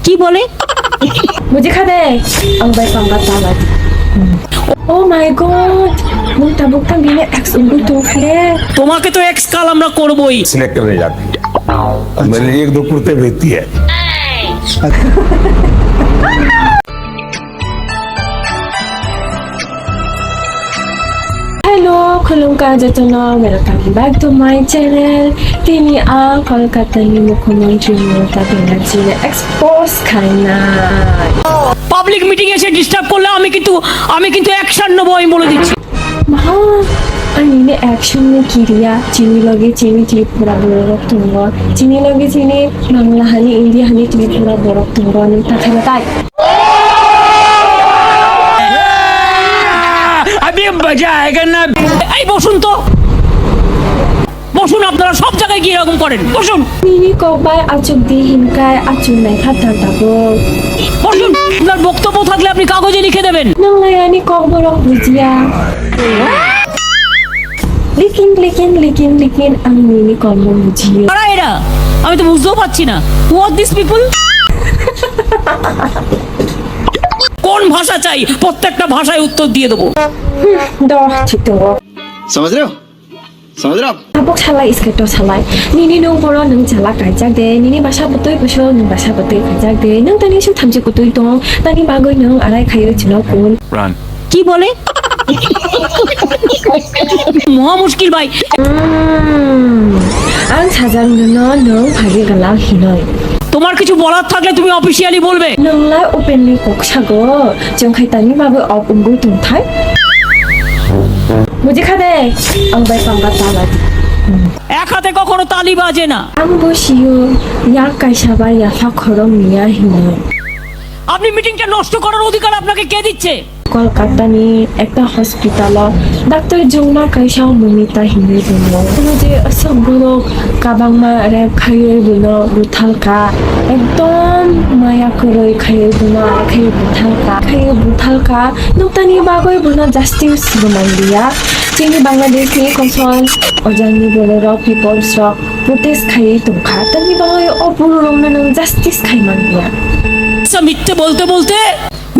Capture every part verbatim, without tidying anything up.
কি বলে? বুঝি খা দে, ang bai pangka tala di. Oh my god, nung tabuk tang bini ex ungui tong kha de. তোমাকে তো এক্স কাল আমরা করবই। सिलेक्ट करने जाते हैं। मैंने एक दो कुर्ते भेजती है। Hello, khulumkha jotono, welcome back to my channel. Tini ang Kolkata ni Mukhyamantri Mamata Banerjee expose khainai. Public meeting এসে ডিস্টার্ব করলে আমি কিন্তু, আমি কিন্তু অ্যাকশন নেবো, আমি বলে দিচ্ছি। Ma, ani ne action ni kiriya, chini logi chini Tripura borok tongo, chini logi chini Bangla hani, India hani Tripura borok tongo, nung ta khaina tai. अभी मजा आएगा ना। এই বসুন তো, বসুন, আপনারা সব জায়গায় গিয়ে এরকম করেন, বসুন। Nini kok bai achuk di hinkai achuk nai kha ta tabuk. বসুন, আপনার বক্তব্য থাকলে আপনি কাগজে লিখে দেবেন। Nung lai ani kok borok bujiya. Likin, likin, likin, likin, ang nini kolmo bujiyo. কারা এরা? আমি তো বুঝতেও পারছি না। Who are these people? কোন ভাষা চাই? প্রত্যেকটা ভাষায় উত্তর দিয়ে দেবো। Hmm, do, chiktongo. समझ रहे हो? समझ रहे हो? Tabuk salai, iskaito salai. Nini nung boro nung chala kaijak de, nini basa bwtwi bwso nung basa bwtwi kaijak de. Nung tani su thamchi kutui tong, tani bagwi nung arai khayo chino kun. কি বলে? মহা মুশকিল ভাই। Hmm, ang sajak nono nwng phagi galak hinoi. তোমার কিছু বলার থাকলে তুমি অফিসিয়ালি বলবে। Nwng lai openly kok sago, chwng khai tani bagwi op wngwi tongthai. Buji kha de, ang bai pangka tala di. এক হাতে কখনো তালি বাজে না। Ang bo sio, yak kaisa bai yapha khorok niya hinoi. আপনি মিটিংটা নষ্ট করার অধিকার আপনাকে কে দিচ্ছে? Kolkata ni ekta hospital o doctor jongma kaisa Momita hinwi tongo. Bono je aswk borok kabangma rep khaiwi bono buthalka, ekdom maya kwrwi khaiwi bono khaiwi buthalka, khaiwi buthalka. Nokta ni bagwi bono justice bo manliya. Chini Bangladesh ni kosol ojang ni borok rok, people rok protest khaiwi tongkha. Tamni bagwi o borok rok no nwng justice khai manliya. মিথ্যে বলতে বলতে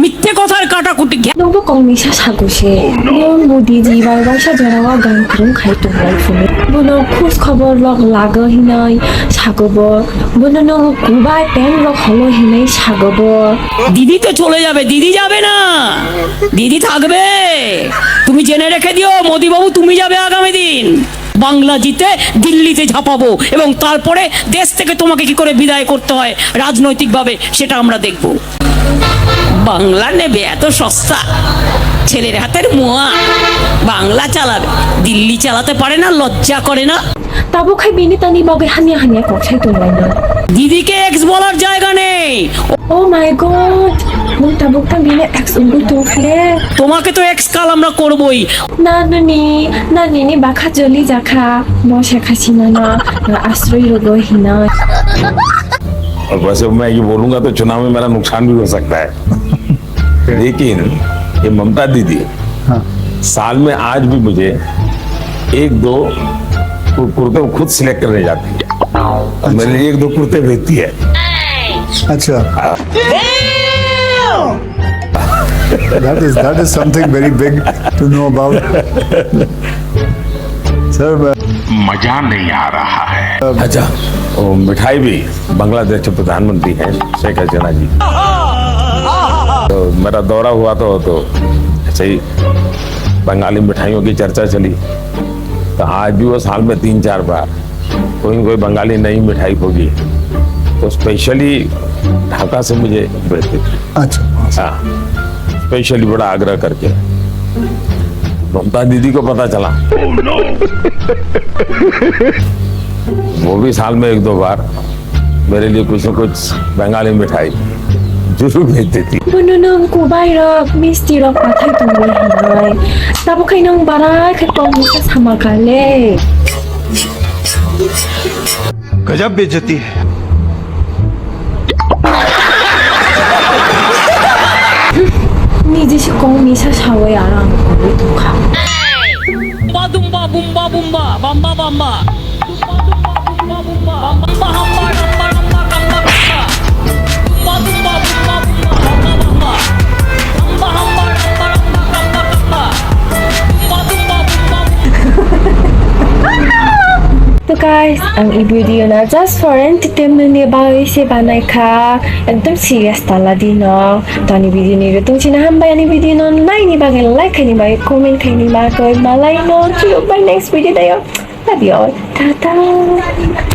মিথ্যে কথার কাটাকুটি জ্ঞান। Nwngbo kok misa sago se. Nwng Modi ji bai waisa jorao gang kwrwng khai tonglai phuru. Bono khoj khobor rok lago hinwi sago bo. Bono nwng kubai pant rok holo hinwi sago bo. দিদি তো চলে যাবে, দিদি যাবে না, দিদি থাকবে। তুমি জেনে রেখে দিও, মোদি বাবু, তুমি যাবে আগামী দিন। বাংলা জিতে দিল্লিতে ঝাঁপাবো এবং তারপরে দেশ থেকে তোমাকে কি করে বিদায় করতে হয় রাজনৈতিকভাবে, সেটা আমরা দেখব। বাংলা নেবে এত সস্তা, ছেলের হাতের মোয়া, বাংলা চালাবে, দিল্লি চালাতে পারে না, লজ্জা করে না। Tabuk khai bini tani bagwi hamya hamya kok sai tonglaino. দিদিকে এক্স বলার জায়গা নেই। Oh my god, nwng tabuk tang bini ex wngwi tongkha de. তোমাকে তো এক্স কাল আমরা করবই। Na nini, na nini bakha joli jakha, bo Sheikh Hasina no asroi rogo hino. और वैसे मैं ये बोलूंगा तो चुनाव में मेरा नुकसान भी हो सकता है। लेकिन ये ममता दीदी हाँ। साल में आज भी मुझे एक दो कु-, कुर्ते वो खुद सिलेक्ट करने जाती है। और मेरे लिए एक दो कुर्ते भेजती है। अच्छा। That is, that is something very big to know about. Sir, मैं मजा नहीं आ रहा है। अच्छा, वो मिठाई भी बांग्लादेश के प्रधानमंत्री हैं, शेख हसीना जी। तो मेरा दौरा हुआ तो, तो ऐसे ही बंगाली मिठाइयों की चर्चा चली। तो आज भी वो साल में तीन चार बार कोई न कोई बंगाली नई मिठाई होगी तो स्पेशली ढाका से मुझे भेज देती। अच्छा। हाँ, स्पेशली बड़ा आग्रह करके। ममता दीदी को पता चला। वो भी साल में एक दो बार मेरे लिए कुछ न कुछ बंगाली मिठाई जरूर भेज देती। Bono nwng kubai rok, misti rok pathai tongwi hinoi. Tabuk khai nwng barai khai kok misa sama kale. गजब बेइज्जती है। Niji se kok misa sawi aro ang kok tongkha. Badumba, bumba, bumba, bamba, bamba. Dumba, dumba, bumba, bumba, bamba, hamba, ramba, ramba, kamba, kamba. Guys, ang i video na just for entertainment ni bagwi se banai kha. Ekdom serious ta la di no. To ani video ni rwtwng china hambai, ani video no naini bagwi, like khaini bagwi, comment khaini bagwi. Malai no, see you by next video dayo. Love you all. Tata.